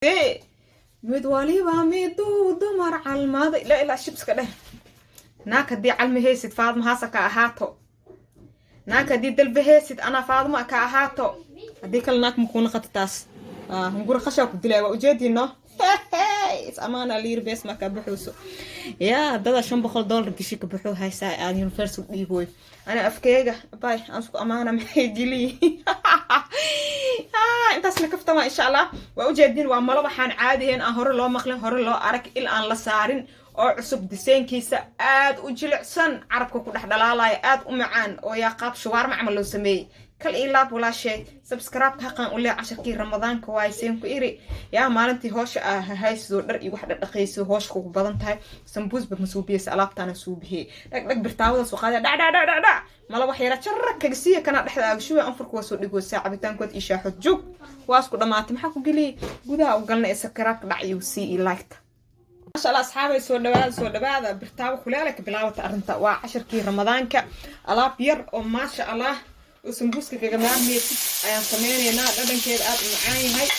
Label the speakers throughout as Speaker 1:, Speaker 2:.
Speaker 1: Mid waliba miduu dumar calmaaday ilaa ilaa shibska dheh. Naag haddii calmi haysid, Faadma haasa ka ahaato. Naag haddii dalbe haysid, anaa Faadma ka ahaato. Haddii kale naag makuuna qata taas hunguri qashaa ku dilaya. Waa ujeediino is amaana liir bees markaa baxayso yaa dada $500 bishi ka baxo haysaa aan university dhiiboy. Ana afkeega bay aan isku amaana maxay geliyi intaasna kaftama. Insha Allah waa ujeedin, waa malo waxaan caadihayn, aan hore loo maqlin, hore loo arag, il aan la saarin oo cusub, diseenkiisa aad u jilicsan, carabka ku dhex dhalaalaya, aad u macaan oo yaa qaab shuwaarma camal loo sameeyey. Kal ii laab walaashay, subscribe haqan u lee. Casharkii Ramadaanka waay seen ku iri yaa maalintii hoosha ah haysidoo dhar iyo wax dhaqayso, hoosha kugu badan tahay, sambuusba ma suubiyeysa, alaabtaana suubiyey. Dhag dhag birtaawada soo qaadaya, dhac dhac dhac dhac dhac, mala wax yara jarra kaga siiya, kana dhexda aaga shuba, anfurka waa soo dhigoosaa, cabitaankood iyo shaaxood joog, waa isku dhamaatay. Maxaa ku geliyey gudaha u galna ee subscribe dhac iyo sii iyo like. Maasha Allah asxaabay, soo dhawaada, soo dhawaada. Birtaabo kuleela ka bilaawata arrinta. Waa casharkii Ramadaanka, alaab yar oo maasha Allah oo sambuuska kaga maarmeysid ayaan sameyneynaa. Dhadhankeeda aada u macaan yahay.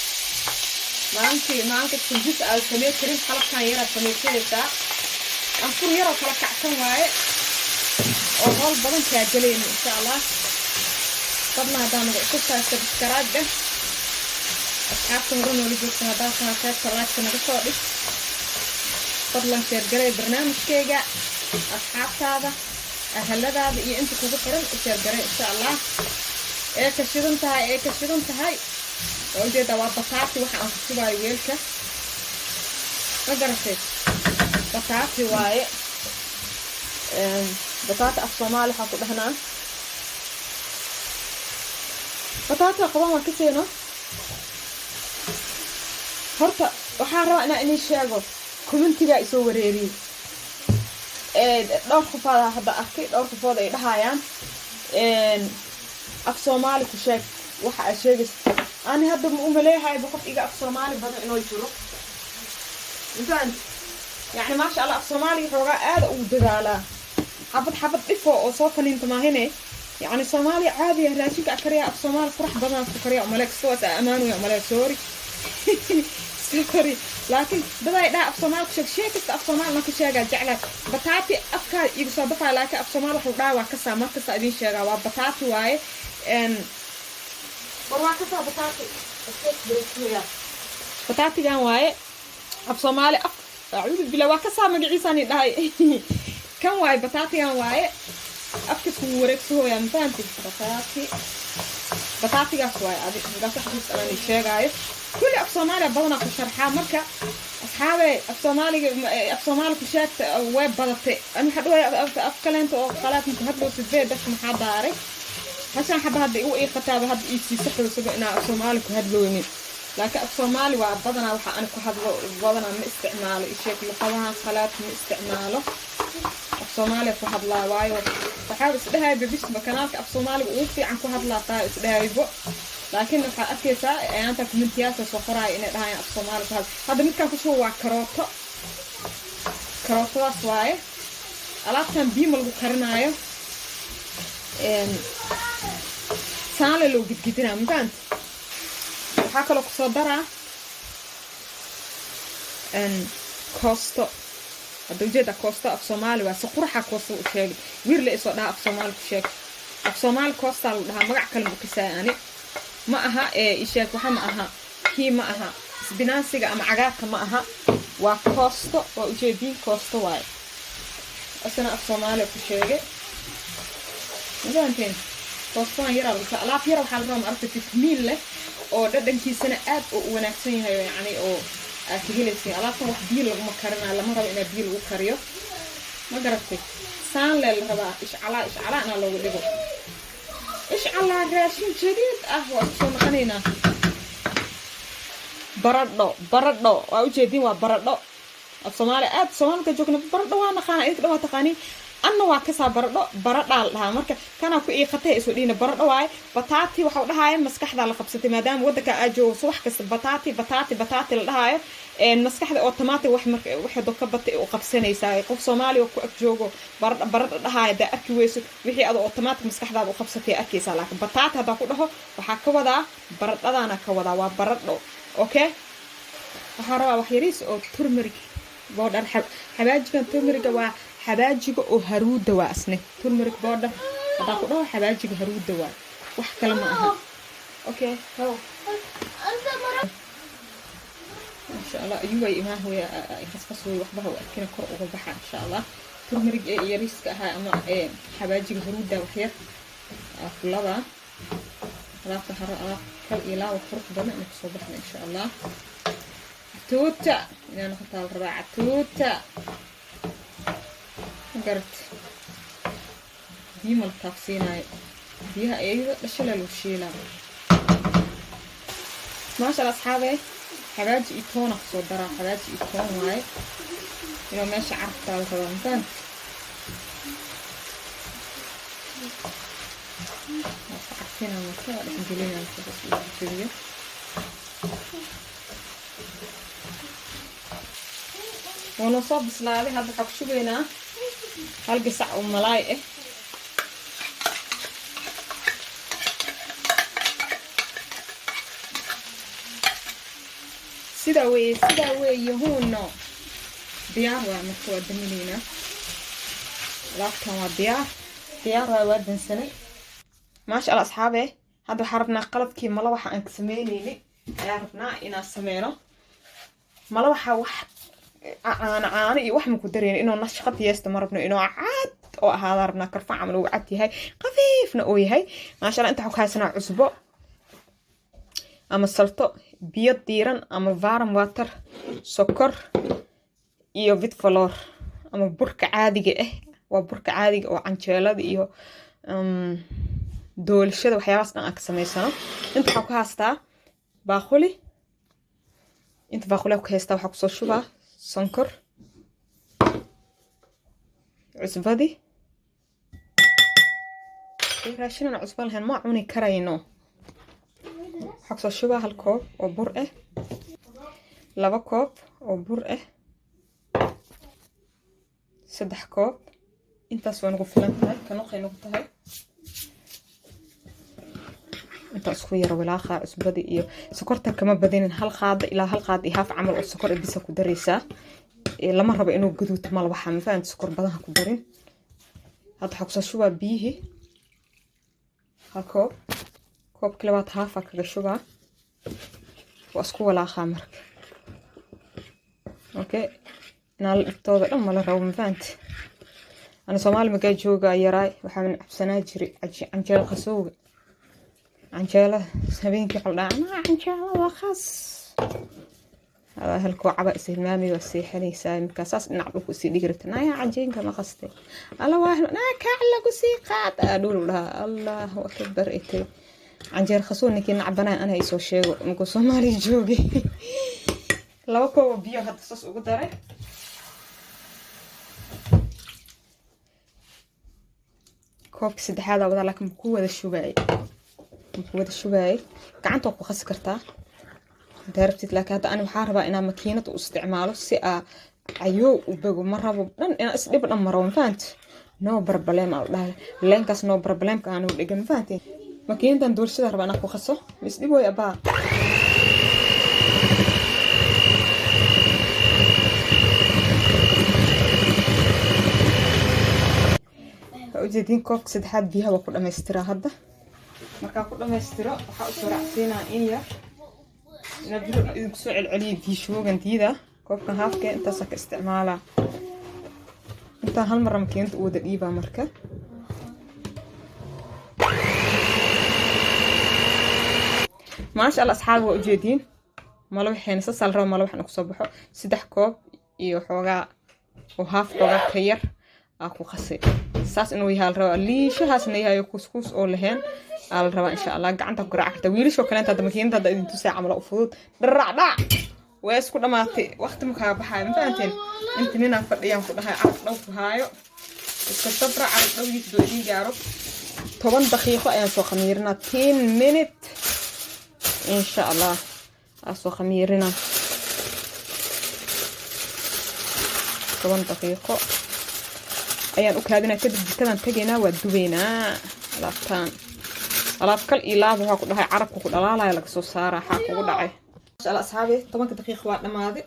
Speaker 1: Maalintii maalinta sambuus aad samey karin, qalabkan yaraad samaysanaysaa. Anfur yaroo kala kacsan waaye oo howl badan kaa gelayno, insha Allah. Fadlan haddaa nagu cusub tahay, subscribe dheh. Asxaabta hore noola joogta haddaa tahay, qaybta like-ka naga soo dhig. Fadlan share garay barnaamijkayga, asxaabtaada, ahaladaada iyo inta kugu xiran u share garay, insha Allah. Ee ka shidan tahay, ee ka shidan tahay, waa ujeedaa. Waa bataati waxa aan ku shubaayo weelka, ma garatay? Bataati waaye. Bataati af Soomaali waxaa ku dhahnaa bataati waa qaban, waan ka seeno. Horta waxaan rabaa inaan idin sheego, commentigaa isoo wareeriyey. Dhowr qofood hadda arkay, dhowr qofood ay dhahayaan "Af Soomaali ku sheeg waxa aad sheegaysa." Ani hadda ma umaleehayba qof iga af Soomaali badan inoo jiro mafahant? Yani maasha Allah, af Soomaaliga xoogaa aada ugu dadaalaa, xabad xabad dhifo oo soo faniinta maahine. Yani Soomaaliya caadiya, raashinka akariya, af Soomaali qurax badan ku kariya umale kasta waas ammaan umale. Sorry, sorry, laakiin daday dhaha "Af Soomaali ku sheeg." Sheeg kasta af Soomaali ma ka sheegaa jeclaa. Bataati afkaa iga soo dafaa, laakiin af Soomaali waxuu dhaha waa kasaa. Mar kasta idin sheegaa, waa bataati waaye. War waa kasaa bataati, bataatigan waaye af Soomaali. Af acuudu billah, waa kasaa magaciisaan dhahay. Kan waaye, bataatigan waaye. Afka iskugu wareegsahooyaa, mafahanti? Bataati, bataatigaas waaye. Adi markaas wax aan sheegaayo kulli af Soomaaliya badanaa ku sharxaa. Marka asxaabe, af Soomaaliga, af Soomaali ku sheegta way badatay. Ani waxaa dhawaya af kaleenta oo qalaad ku hadlow sidee dadka maxaa daaray hashaan xaba hadda igu iiqataaba hadda ii siisa xoosaba inaa af Soomaali ku hadloonin. Laakiin af Soomaali waa badanaa waxa ani ku hadlo. Badanaa ma isticmaalo isheeg luqadaha qalaad, ma isticmaalo. Af Soomaaliya ku hadlaa, waayo waxaa isdhahayba bisba kanaalka af Soomaaliga ugu fiican ku hadlaa taa isdhahaybo. Laakiin waxaad arkaysaa ayaanta commentiyaasha soo qoraaya inay dhahayaan "Af Soomaali ku hadla." Hadda midkaan kushuba waa karooto, karootadaas waaye. Alaabtan biima lagu karinaayo, saanle loo gidgidinaa, mafahant? Waxaa kaloo kusoo daraa koosto. Hadda ujeeda koosto af Soomaali waa si quraxa koosto u sheegay. Wiir la isoo dhaha "Af Soomaali ku sheeg." Af Soomaali koostaa la dhahaa, magac kale ma kasaay ani. Ma aha isheeg, waxa ma aha kii, ma aha isbinaansiga ama cagaarka, ma aha, waa koosto. Waa ujeediin, koosto waaye. Asana af Soomaaliya ku sheegay, ma fahanteen? Koostadan yaraa lagu alaab yara waxaa la rabaa, maaragta, fitamiin leh oo dhadhankiisana aad oo u wanaagsan yahay oo yacni oo aad ka helaysiin. Alaabtan wax biyo laguma karinayo, lama rabo inaa biyo lagu kariyo, ma garatay? Saanlee la rabaa, ishcalaa ishcalaa inaa loogu dhigo. Ishcalaa raashin jadiid ah waa isku soo noqonaynaa. Baradho, baradho waa ujeediin, waa baradho. Af Soomaaliya aad Soomaalika joogna baradho waa naqaana, idinka dhan waa taqaaniin. Anna waa kasaa baradho, baradhaa la dhahaa. Marka kanaa ku iiqatay isoo dhihina baradho waaye. Bataati waxau dhahaayo maskaxdaa la qabsatay, maadaama waddanka aa joogo subax kasta bataati bataati bataati la dhahaayo. Maskaxda automatic wax marka waxay ka batay u qabsanaysaa. Qof Soomaaliya oo ku ag joogo baradho baradho dhahaayo hadaa arki weyso, wixii adoo automatic maskaxdaada u qabsatay arkaysaa. Laakiin bataati haddaa ku dhaho, waxaa ka wadaa baradhadaana ka wadaa, waa baradho. Okay. Waxaa rabaa wax yariis oo turmeric powder. Xabaajigan turmeriga waa xabaajiga oo haruuda waa asne. Turmeric powder hadaa ku dhaho, xabaajiga haruuda waa, wax kale ma aha. Okay, go. Insha Allah ayuu ay imaan hooya qasqas way, waxba ha u arkina, kor uga baxa insha Allah. Turmeric ee yariiska ahaa ama xabaajiga haruuda wax yar kulada. Alaabta haro, alaab kal iyo laawa qurux badan inay kusoo baxda insha Allah. Catuuta inaa noqotaa la rabaa, catuuta ma garat. Biyo ma la taabsiinaayo, biyaha iyada dhashala lagu shiilaa. Maasha Allah asxaabe, xabaaji iyo toona kusoo daraa. Xabaaji iyo toon waaye, inuu meesha carabtaa la rabaa, mafahant? Waa ku carfina marka, waa dhexgelina marka saas uu jebiyo. Wuuna soo bislaaday. Hadda waxaa ku shubaynaa hal gasac oo malaay ah. Sidaa weeye, sidaa weeye huuno. Diyaar waa marka, waa daminaynaa alaabtan, waa diyaar, diyaar waa, waa dansanay. Maasha Allah asxaabe, hadda waxaa rabnaa qalabkii malawaxa aan ka sameyneynay ayaa rabnaa inaan sameyno. Malawaxa wax caano caano iyo wax ma ku dareyno, inuu nashqad yeesto ma rabno, inuu cad oo ahaada rabnaa, karfa camal uu cad yahay, khafiifna uu yahay. Maasha Allah, inta waxaa ku haysanaa cusbo ama salto, biyo diiran ama warm water, sokor iyo wheat flour ama burka caadiga ah. Waa burka caadiga oo canjeelada iyo doolshada, waxyaabahaas dhan aan ka samaysano. Inta waxaa ku haystaa baaquli, inta baaquli ku haystaa. Waxaa kusoo shubaa sonkor, cusbadii. Raashinan cusbo lahayn ma cuni karayno. Waxaa kusoo shubaa hal koob oo bur ah, 2 koob oo bur ah, 3 koob. Intaas waa nagu filan tahay, kanuqay nagu tahay. Intaa isku yaro wilaaqa cusbada iyo sokorta, kama badinin, hal qaado ilaa hal qaado iyo haaf camal oo sokor bisa ku daraysaa. Lama rabo inuu gaduuto malawaxa, ma fahanti? Sokor badan ha ku darin. Hadda waxaa kusoo shubaa biyihii, hal koob, koobka labaad haafaa kaga shubaa. Waa isku walaaqaa marka. Okay, inaa la dhibtooda dhan mala rabo, ma fahanti? Ana Soomaali magaa joogaa yaraay, waxaan cabsanaa jiray canjeelo qasowga. Canjeelada habeenkii waxaa la dhahaa anaa canjeelada khas halkoo caba is hilmaamay, waa seexanaysaa. Markaa saas dhinac dhulka usii dhigi rabta, naya canjeenka ma qastay alla waa naa kaac lagu sii qaad aa dhul dhahaa. Allahu akbar, itay canjeer khasoo ninkii nacbanaa ana isoo sheego markuu Soomaaliya joogay. 2 koob oo biyo hadda saas ugu daray. Koobka saddexaad aa wadaa, laakiin makuu wada shubaayay, makuu wada shubaayay. Gacanta waa ku qasi kartaa hadaa rabtid, laakiin hadda ani waxaa rabaa inaa makiinad u isticmaalo si aa cayoow u bogo. Ma rabo dhan inaa isdhib dhan maro, ma fahanti? No problem aa dhahay leenkaas, no problemka aanu dhigan, ma fahanti? Makiinadan doolshada rabaa inaa ku qaso, ma isdhib way abaa. Waa ujeediin, koobka saddexaad biyaha waa ku dhamaystiraa. Hadda markaa ku dhamaystiro, waxaa usoo raacsiinaa in yar inaa biyo idinku soo celceliya. Biyo diida koobkan haafkee intaasaa ka isticmaalaa. Intaan hal marra makiinada u wada dhiibaa marka. Maasha Allah asxaabi, waa ujeediin malawaxeena sasaa la raba malawaxna kusoo baxo. 3 koob iyo xoogaa oo haaf, xoogaa ka yar aa ku qasay. Saas inuu yahaa la rabaa, liishahaasna yahayo kuskuus oo lahayn aa la rabaa insha Allah. Gacanta ku garaac karta wiilashoo kaleenta. Hadda makiinada hadda idin tusaa camal u fudud, dharac dhac waa isku dhamaatay, waqti ma kaa baxaayo, ma fahanteen? Inta ninaa fadhiyaan ku dhahay caraf dhow ku haayo, iska sabra. Caraf dhowgiis doo idiin gaaro, 10 daqiiqo ayaan soo khamiirinaa, 10 minute insha Allah aa soo khamiirinaa. 10 daqiiqo ayaan u kaadinaa, kadib jikadaan tegaynaa, waa dubaynaa alaabtaan. Alaab kal iyo laab waxaa ku dhahay carabka ku dhalaalaya laga soo saaraa. Xaa kugu dhacay? Masha Allah asxaabi, 10-ka daqiiq waa dhammaaday.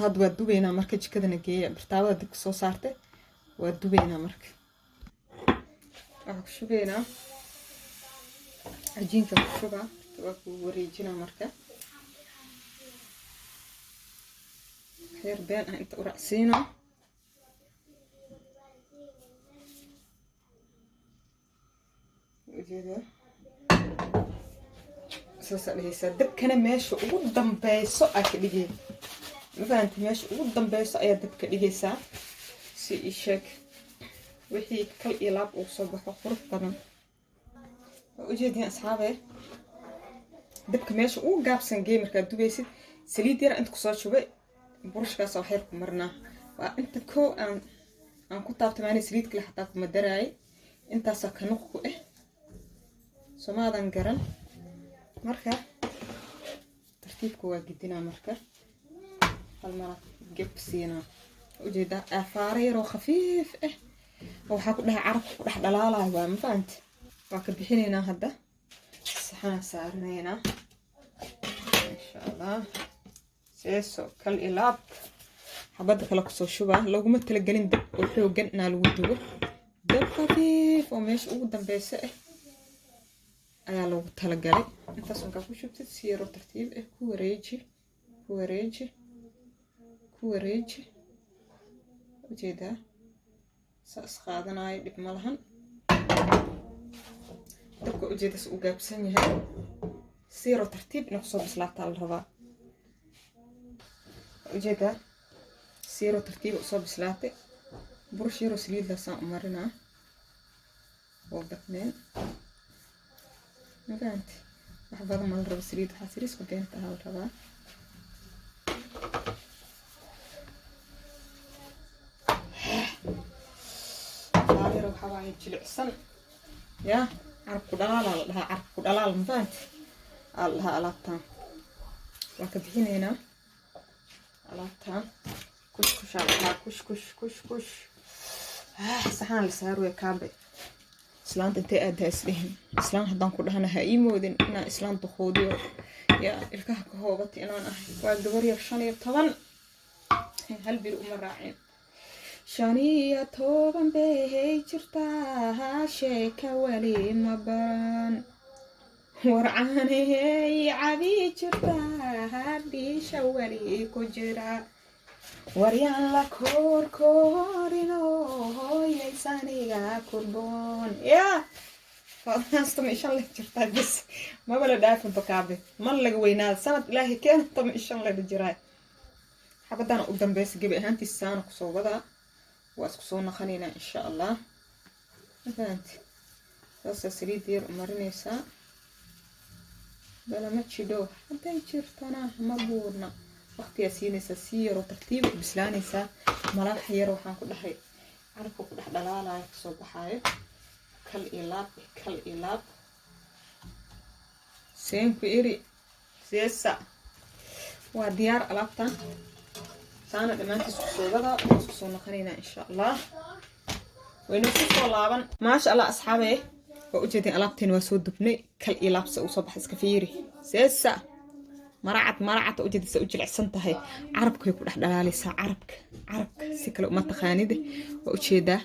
Speaker 1: Hadda waa dubaynaa marka, jikadana geeya, birtaawada dib soo saartay, waa dubaynaa. Marka waxaa ku shubaynaa cajiinka, ku shubaa, waa ku wareejinaa. Marka waxyar been ah inta u raacsiinaa. Ujeedaa, saasaa dhehaysaa. Dabkana meesha ugu dambeyso aa ka dhigay, ma fahanti? Meesha ugu dambeyso ayaa dabka dhigaysaa si ii sheeg wixii kal iyo laab uu soo baxo qurux badan. Waa ujeediin asxaabe, dabka meesha ugu gaabsan gee markaad dubaysid. Saliid yar inta kusoo shubay, burushkaas wax yar ku marnaa. Waa inta koo aan ku taabtay maana, saliid kale xataa kuma daraayay. Intaasaa kanuq ku ah, somaadan garan? Marka tartiibka waa gedinaa. Marka hal mara geb siinaa. Ujeedaa, aafaaro yaroo khafiif ah oo waxaa ku dhahay carabka ku dhex dhalaalayo waa, ma fahanti? Waa ka bixinaynaa hadda, saxanaa saarinaynaa insha Allah. Seeso kal iyo laab. Xabadda kale kusoo shubaa. Looguma talagelin dab oo xoogan inaa lagu dubo, dab khafiif oo meesha ugu dambeysa ah ayaa loogu talagalay. Intaas markaa ku shubtid, si yaroo tartiib ah ku wareeji, ku wareeji, ku wareeji. Ujeedaa, saas qaadanayo, dhib ma lahan. Dabka ujeedas uu gaabsan yahay, si yaroo tartiib inay kusoo bislaataa la rabaa. Ujeedaa, si yaroo tartiiba usoo bislaatay. Burush yaroo saliid lasaan u marinaa oo badneen, mafahanti? Wax badan ma la rabo saliid, waxaa saliisku beenta ahaa la rabaa. Yar waxaa waaye jilicsan ya, carabku dhalaalaa la dhahaa, carabku dhalaal, mafahanti, aa la dhahaa alaabtan. Waa ka bixinaynaa alaabtan. Kush kushaa la dhahaa, kush kush kush kush. Saxaan la saaruya kaabe. Islaanta intay aaddaa isdhihin. Islaan haddaan ku dhahana, ha ii moodin inaan islaan duqoodiyo yaa ilkaha ka hoobata inaan ahay. Waa gabar yar, 15 hal bir uma raacin. 15 bay jirtaa, sheeka weli ma baran, warcaanahey cabi jirtaa, dhiisha weli ku jira, waryaan la koorkoorino, hooyaysaniga kurboon yaa. 15 leh jirtaa bes, maba la dhaafin bakaabe, man laga weynaada sanad ilaahay keena, 15 leh jiraa. Xabadana u dambeysa gebi ahaantiis saana kusoo wadaa, waa isku soo naqanaynaa insha Allah. Mafahanti? Saasaa saliid yar u marinaysaa. Balama jidho, hadday jirtana ma buurna. Waqtigaa siinaysaa, si yaroo tartiiba u bislaanaysaa. Malaax yar waxaan ku dhahay carabka ku dhex dhalaalayo kasoo baxaayo, kal iyo laab, kal iyo laab. Seenku iri seesa, waa diyaar alaabtan. Saana dhammaantiis kusoo wadaa, waa isku soo naqanaynaa insha Allah, waynu isku soo laaban. Maasha Allah asxaabe, waa ujeedin alaabteen waa soo dubnay. Kal iyo laabsa uu soo baxa, iska fiiri. Seesa maracad maracad, ujeedisa u jilicsan tahay, carabkay ku dhex dhalaalaysaa. Carabka, carabka si kale uma taqaanide. Waa ujeedaa,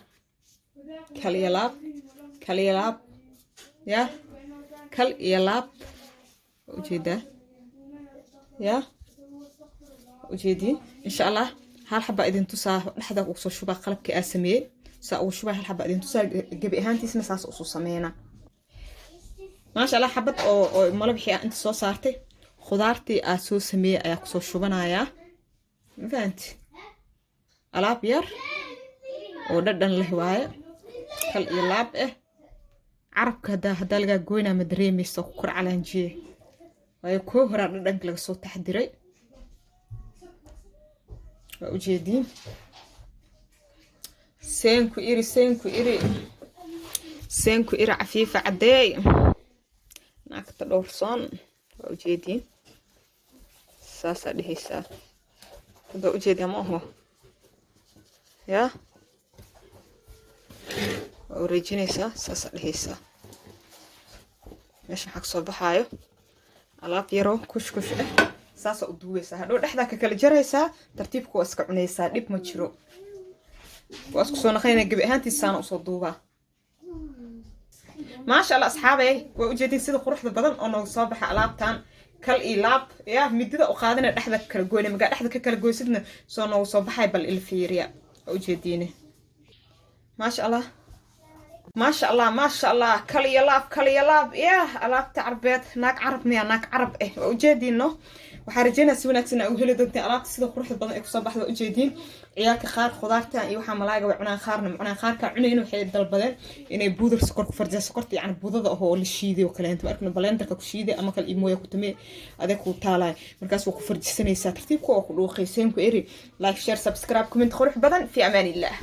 Speaker 1: kal iyo laab, kal iyo laab ya, kal iyo laab. Waa ujeedaa ya, waa ujeediin. Insha Allah hal xabaa idin tusaa, dhexda ugu soo shubaa qalabkii aa sameeyey, saa ugu shubaa. Hal xabaa idin tusaa, gebi ahaantiisna saas usoo sameynaa. Maasha Allah, xabad oo malabixii aa inta soo saartay, khudaartii aa soo sameeyey ayaa kusoo shubanayaa, ma fahanti? Alaab yar oo dhadhan leh waaye, kal iyo laab ah. Carabka haddaa lagaa goynaa ma dareemayso, ku kor calaanjiye waayo, koo horaa dhadhanka laga soo taxdiray. Waa ujeediin. Seenku iri, seenku iri, seenku iri. Cafiifa caddeey, naagta dhowrsoon. Waa ujeediin, saasaa dhehaysaa hadda. Ujeedaa, ma aho yaa? Waa wareejinaysaa, saasaa dhehaysaa. Meesha maxaa kasoo baxaayo? Alaab yaroo kushkush ah saasaa u duubaysaa. Hadhow dhexdaa ka kala jaraysaa, tartiibka waa iska cunaysaa, dhib ma jiro. Waa isku soo naqaynaya gebi ahaantiis, saana usoo duubaa. Maasha Allah, asxaabey, waa ujeedin sida quruxda badan oo nooga soo baxa alaabtan. Kal iyo laab ya midida u qaadana, dhexda ka kala goyna. Magaa dhexda ka kala goysidna soo nooga soo baxay. Bal il fiiriya, waa ujeediine. Maasha Allah, maasha Allah, maasha Allah. Kal iyo laab, kal iyo laab ya alaabta Carbeed. Naag Carab miya? Naag Carab eh, waa ujeediin, no? Waxaa rajeynaya si wanaagsan aa u heli doonteen alaabta. Sida quruxda badan ay kusoo baxda waa ujeediin. Ciyaalka qaar khudaarta iyo waxaa malaaga way cunaan, qaarna ma cunaan. Qaarkaa cunayn waxay dalbadeen inay buudar sokor ku farjiyaan, sokorta yacni budada oo la shiiday oo kaleento markana blenderka ku shiiday ama kale iyo mooya ku tumee adeeg ku taalay. Markaas waa ku farjisanaysaa tartiibka oo ku dhuuqayseen. Ku eri like, share, subscribe, comment qurux badan. Fi amaan Illah.